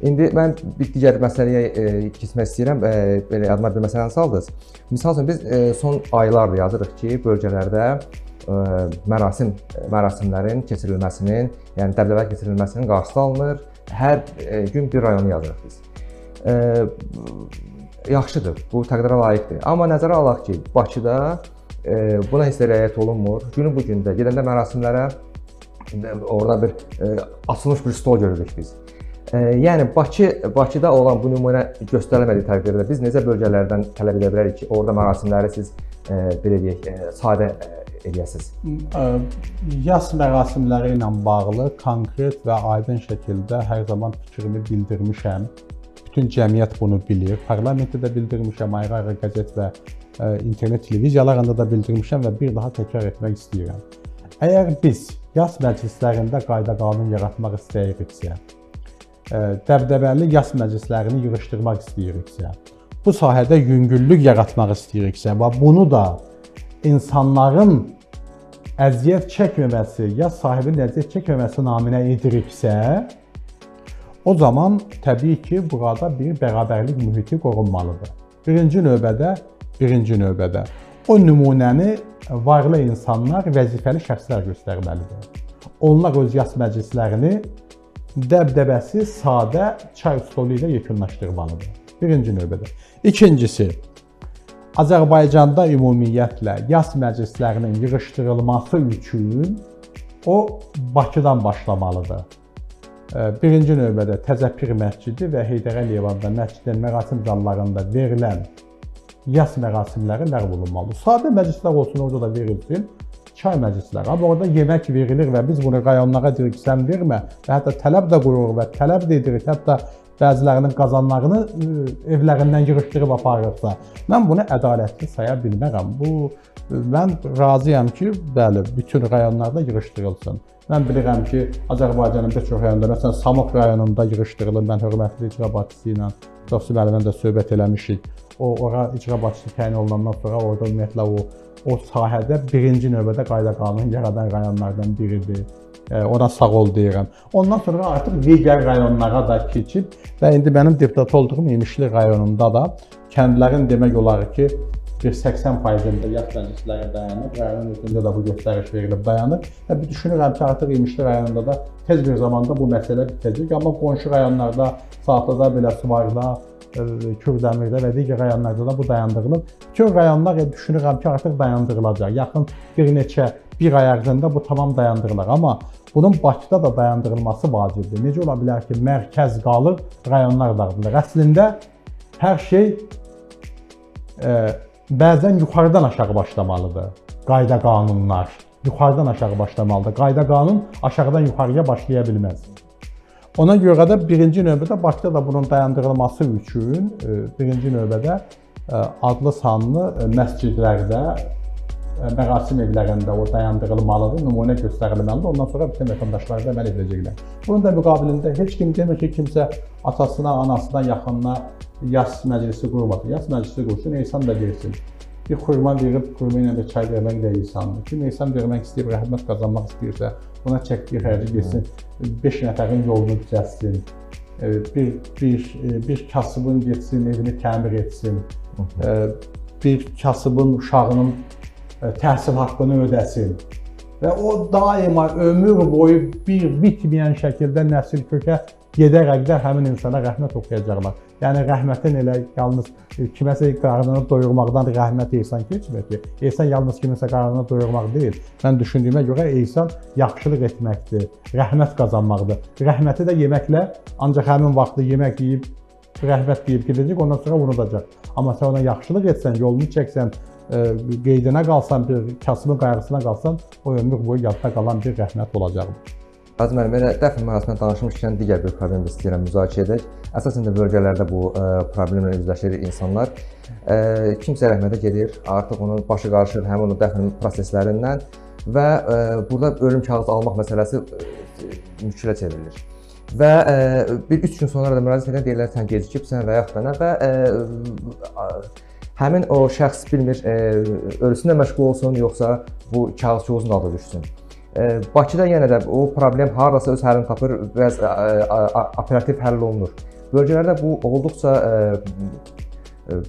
İndi mən bir digər məsələyə keçmək istəyirəm. Belə yadıma bir məsələni saldınız. Misal üçün biz son aylardır yazırıq ki, bölgələrdə mərasimlərin keçirilməsinin, yəni dəbdəbəli keçirilməsinin qarşısı alınır. Hər gün bir rayonu yazırıq biz. Yaxşıdır, bu təqdirə layiqdir. Amma nəzərə alaq ki, Bakıda buna heç də riayət olunmur. Günü bu gündə gedəndə mərasimlərə orada bir açılmış bir stol görürük biz. Yəni Bakıda olan bu nümunə göstərilmədiyi təqdirdə biz necə bölgələrdən tələb edə bilərik ki, orada mərasimləri siz belə deyək, sadə eləyəsiniz? Yas mərasimləri ilə bağlı konkret və aydın şəkildə hər zaman fikrimi bildirmişəm. Bütün cəmiyyət bunu bilir. Parlamentdə də bildirmişəm, ayrı-ayrı qəzet və internet televiziyalarında da bildirmişəm və bir daha təkrar etmək istəyirəm. Əgər biz yas məclislərində qayda-qanun yaratmaq istəyiriksə, dəbdəbəli yas məclislərini yığışdırmaq istəyiriksə, bu sahədə yüngüllük yaratmaq istəyiriksə və bunu da insanların əziyyət çəkməməsi, yas sahibinin əziyyət çəkməməsi naminə ediriksə, o zaman təbii ki, burada bir bərabərlik mühiti qorunmalıdır. Birinci növbədə o nümunəni varlı insanlar, vəzifəli şəxslər göstərməlidir. Onlar öz yas məclislərini dəbdəbəsi sadə çay stolu ilə yekunlaşdırmalıdır. Birinci növbədə. İkincisi, Azərbaycanda ümumiyyətlə yas məclislərinin yığışdırılması üçün o Bakıdan başlamalıdır. Birinci növbədə Təzəpir məscidi və Heydər Əliyev adına məscidin mərasim zallarında verilən yas mərasimləri ləğv olunmalıdır. Sadə məclislər olsun, orada da verilsin. Çay məclisləri. Amma orada yemək verilir və biz bunu rayonlara deyirik, sən vermə və hətta tələb də qoyuruq və tələb də edirik. Hətta bəzilərinin qazanlarını evlərindən yığışdırıb aparırsa, mən bunu ədalətli saya bilmərəm. Bu mən razıyam ki, bəli, bütün rayonlarda yığışdırılsın. Mən bilirəm ki, Azərbaycanın bir çox rayonunda, məsələn, Samok rayonunda yığışdırılır. Mən hörmətli icra başçısı ilə Dövsü müəllimlə də söhbət eləmişik. O ora icra başçısı təyin olunandan sonra orada ümumiyyətlə o sahədə birinci növbədə qayda-qanun yaradan rayonlardan biridir. Ona sağ ol deyirəm. Ondan sonra artıq digər rayonlara da keçib və indi mənim deputat olduğum İmişli rayonunda da kəndlərin demək olar ki, bir 80%-də yas məclisləri dayanıb, rayonun özündə də bu göstəriş verilib dayanır. Və düşünürəm ki, artıq İmişli rayonunda da tez bir zamanda bu məsələ bitəcək. Amma qonşu rayonlarda, Saatlıda, Biləsuvarda, Kürdəmirdə və digər rayonlarda da bu dayandırılıb. Bütün rayonlar düşünürəm ki, artıq dayandırılacaq. Yaxın bir neçə bir ay ərzində bu tamam dayandırılır. Amma bunun Bakıda da dayandırılması vacibdir. Necə ola bilər ki, mərkəz qalır, rayonlar dağıdılır? Əslində hər şey bəzən yuxarıdan aşağı başlamalıdır. Qayda qanunlar yuxarıdan aşağı başlamalıdır. Qayda qanun aşağıdan yuxarıya başlaya bilməz. Ona görə də birinci növbədə Bakıda da bunun dayandırılması üçün birinci növbədə adlı sanlı məscidlərdə, mərasim evlərində o dayandırılmalıdır, nümunə göstərilməlidir. Ondan sonra bütün vətəndaşlar da əməl edəcəklər. Bunun da müqabilində heç kim demir ki, kimsə atasına, anasına, yaxınına yas məclisi qurmasın. Yas məclisi qursun, ehsan da versin. Bir xurma verib, xurma ilə də çay vermək də ehsandır. Kim ehsan vermək istəyir, rəhmət qazanmaq istəyirsə, buna çəkdiyi xərci getsin, 5 nəfərin yolunu düzəltsin, bir kasıbın getsin, evini təmir etsin, bir kasıbın uşağının təhsil haqqını ödəsin. Və o daima ömür boyu bir bitməyən şəkildə nəsil kökə gedərək də həmin insana rəhmət oxuyacaqlar. Yəni rəhmətin elə yalnız kiməsə qarnını doyurmaqdan rəhmət ehsan keçmir ki. Ehsan yalnız kiminsə qarnını doyurmaq deyil. Mən düşündüyümə görə ehsan yaxşılıq etməkdir, rəhmət qazanmaqdır. Rəhməti də yeməklə ancaq həmin vaxtı yemək yeyib rəhmət deyib gedəcək, ondan sonra unudacaq. Amma sən ona yaxşılıq etsən, yolunu çəksən, qeydinə qalsan, bir kasımın qayğısına qalsan, o ömür boyu yadda qalan bir rəhmət olacaqdır. Aziz müəllim, elə dəfn mərasimindən danışmışkən digər bir problemi də istəyirəm müzakirə edək. Əsasən də bölgələrdə bu problemlə üzləşir insanlar. Kimsə rəhmətə gedir, artıq onun başı qarışır həmin o dəfn proseslərindən və burada ölüm kağızı almaq məsələsi müşkilə çevrilir. Və bir 3 gün sonra da müraciət edən deyirlər sən gecikibsən və yaxud da nə və həmin o şəxs bilmir ölüsünlə məşğul olsun, yoxsa bu kağız-kağızın adı düşsün. Bakıda yenə də o problem hardasa öz həllini tapır, bəz operativ həll olunur. Bölgələrdə bu olduqca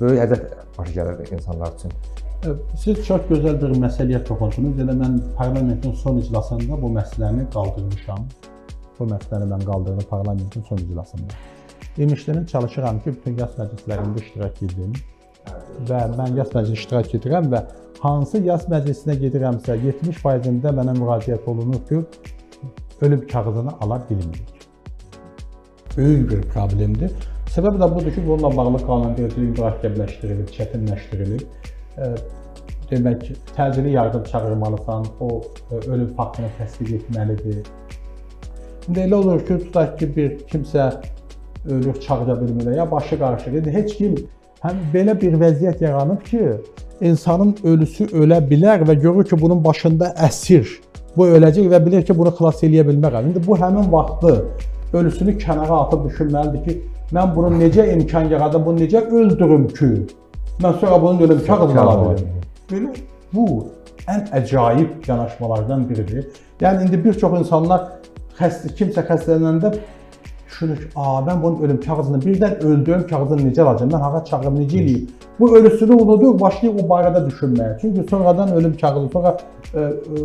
böyük əziyyət başa gəlir insanlar üçün. Siz çox gözəl bir məsələyə toxundunuz. Elə mən parlamentin son iclasında bu məsələni qaldırmışam. Bu məsələni mən qaldırdım parlamentin son iclasında. İmişlinin çalışıram ki, bütün yas məclislərində iştirak edim və mən yas məclisi iştirak edirəm və hansı yas məclisinə gedirəmsə 70%-də mənə müraciət olunur ki, ölüm kağızını ala bilmirik. Böyük bir problemdir. Səbəb də budur ki, bununla bağlı qanunvericilik mürəkkəbləşdirilib, çətinləşdirilib. Demək, təcili yardım çağırmalısan, o ölüm faktını təsdiq etməlidir. İndi elə olur ki, tutaq ki, bir kimsə ölür, çağıra bilmir, ya başı qarışır. İndi heç kim, həm belə bir vəziyyət yaranıb ki, insanın ölüsü ölə bilər və görür ki, bunun başında əsir. Bu öləcək və bilir ki, bunu xilas eləyə bilmərəm. İndi bu həmin vaxtı ölüsünü kənara atıb düşünməlidir ki, mən bunu necə imkan yaradım, bunu necə öldürüm ki, mən sonra bunun ölüm kağızını ala bilim. Belə bu ən əcaib yanaşmalardan biridir. Yəni indi bir çox insanlar kimsə xəstələnəndə düşünür ki, mən bunun ölüm kağızını birdən öldüyüm kağızını necə alacağam, mən hara çağırım, necə eləyim? Bu ölüsünü unudur, başlayır o barədə düşünməyə. Çünki sonradan ölüm kağızı, sonra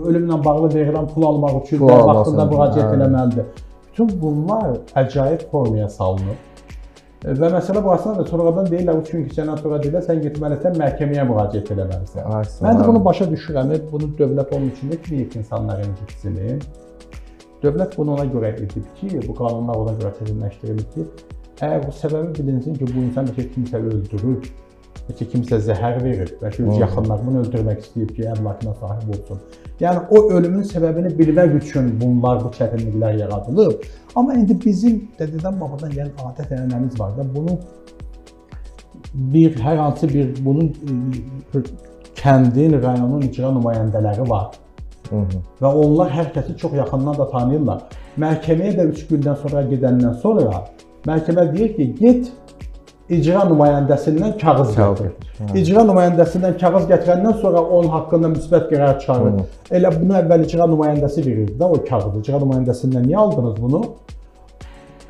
ölümlə bağlı verilən pul almaq üçün vaxtında müraciət eləməlidir. Bütün bunlar əcaib formaya salınır. Və məsələ burasında da sonradan deyirlər, çünki səndən sonra deyirlər, sən getməlisən, məhkəməyə müraciət eləməlisən. Mən də bunu başa düşürəm, bunu dövlət onun üçün etməyib ki, insanlar incitsin. Dövlət bunu ona görə edib ki, bu qanunlar ona görə çətinləşdirilib ki, əgər bu səbəbi bilinsin ki, bu insan bəlkə kimsə öldürüb, bəlkə kimsə zəhər verib, bəlkə öz yaxınları bunu öldürmək istəyib ki, əmlakına sahib olsun. Yəni o ölümün səbəbini bilmək üçün bunlar, bu çətinliklər yaradılıb. Amma indi bizim dədədən babadan gələn adət-ənənəmiz var da, bunu bir hər hansı bir bunun kəndin, rayonun icra nümayəndələri var. Və onlar hər kəsi çox yaxından da tanıyırlar. Məhkəməyə də 3 gündən sonra gedəndən sonra məhkəmə deyir ki, get icra nümayəndəsindən kağız gətir. İcra nümayəndəsindən kağız gətirəndən sonra onun haqqında müsbət qərar çıxarır. Elə bunu əvvəl icra nümayəndəsi verirdi də o kağızı. İcra nümayəndəsindən niyə aldınız bunu?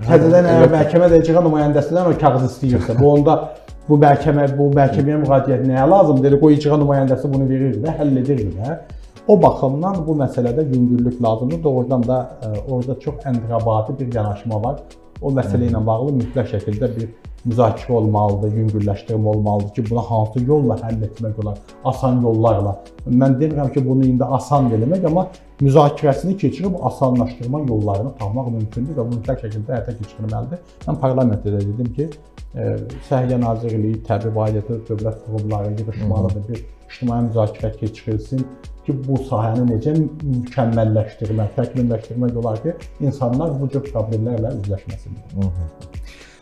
Təzədən əgər məhkəmə də icra nümayəndəsindən o kağızı istəyirsə, bu onda bu məhkəməyə müraciət nəyə lazımdır? Qoy icra nümayəndəsi bunu verirdi də, həll edirdi də. O baxımdan bu məsələdə yüngüllük lazımdır. Doğrudan da orada çox əndirabadi bir yanaşma var. O məsələ ilə bağlı mütləq şəkildə bir müzakirə olmalıdır, yüngülləşdirmə olmalıdır ki, bunu hansı yolla həll etmək olar, asan yollarla. Mən demirəm ki, bunu indi asan eləmək, amma müzakirəsini keçirib asanlaşdırma yollarını tapmaq mümkündür və bu mütləq şəkildə həyata keçirilməlidir. Mən parlamentdə də dedim ki, Səhiyyə Nazirliyi, təbii aidiyyəti dövlət qurumları yığışmalıdır, bir ictimai müzakirə keçirilsin ki, bu sahəni necə mükəmməlləşdirmək, təkmilləşdirmək olar ki, insanlar bu cür problemlərlə üzləşməsinlər.